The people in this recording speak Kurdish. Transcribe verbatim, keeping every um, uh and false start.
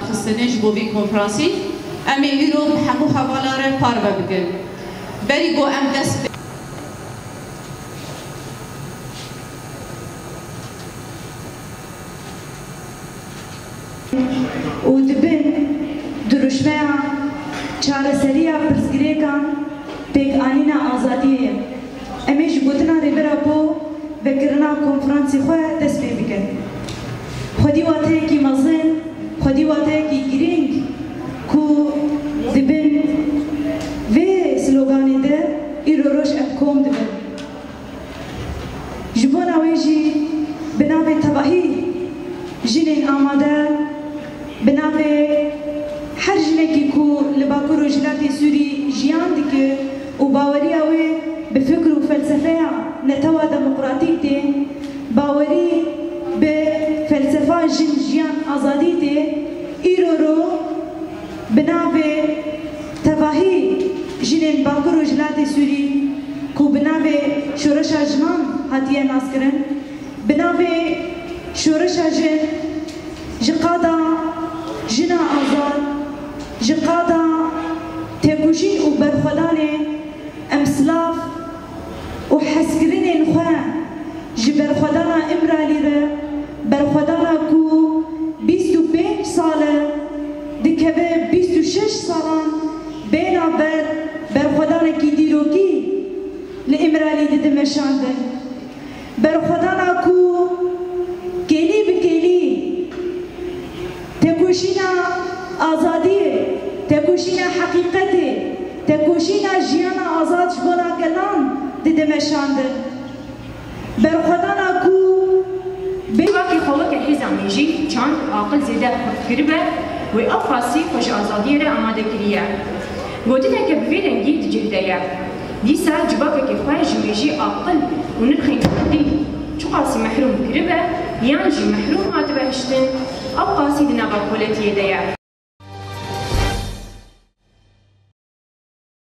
Xistine ji bo vî konferansî, em ê îro bi hemû hevala re parve bikin. Berî ku em dest pê û di bin dirûşmeya çareseriya pirsgirêkan pêkanîna azadiyê ye. Em ê ji gotina Rêber Apo vekirina konferansê xwe dest pê bikin. Xwedî wateyekî mezin, xwedî wateyekî girîng ku di bin vê sloganê de îro roj em kom dibin. Ji bona wê jî bi navê tevahî jinên amade, bi navê her jinekî ku li Bakur Rojhilatê Sûrî jiyan dike û baweriya wê bi fikr û felsefeya netewa demokratîk tê, bawerî bi felsefa jin, jiyan, azadî tê, îro ro bi navê tevahî jinên Bakur Rojhilatê Sûrî ku bi navê Şoreşa Jinan hatiye naskirin, bi navê Şoreşa Jin, ji qada jina azad, ji qada têkoşîn û berxwedanê em silav û hezkirinên xwe ji berxwedana Îmralî re, berxwedana ku bîst û pênc sal e, dikeve bîst û şeş salan bêhna ber, berxwedanekî dîrokî li Îmralî dide meşandin. Berxwedana ku kêlî bi kêlî têkoşîna azadiyê, têkoşîna heqîqetê, têkoşîna jiyana azad ji bona gelan dide meşandin. Berxwedana ku bê Civakê xwe weke hêza mejî, çand, aqil zêde xurt kiribe, wê ew qasî xwe ji azadiyê re amade kiriye. Gotineke bi vê rengî di cih de ye. Dîsa civakekî xwe ji mejî, aqil û nirxên kurdî çiqasî mehrûm kiribe yan jî mehrûm hatibe hiştin, ew qasî di nava koletiyê de ye.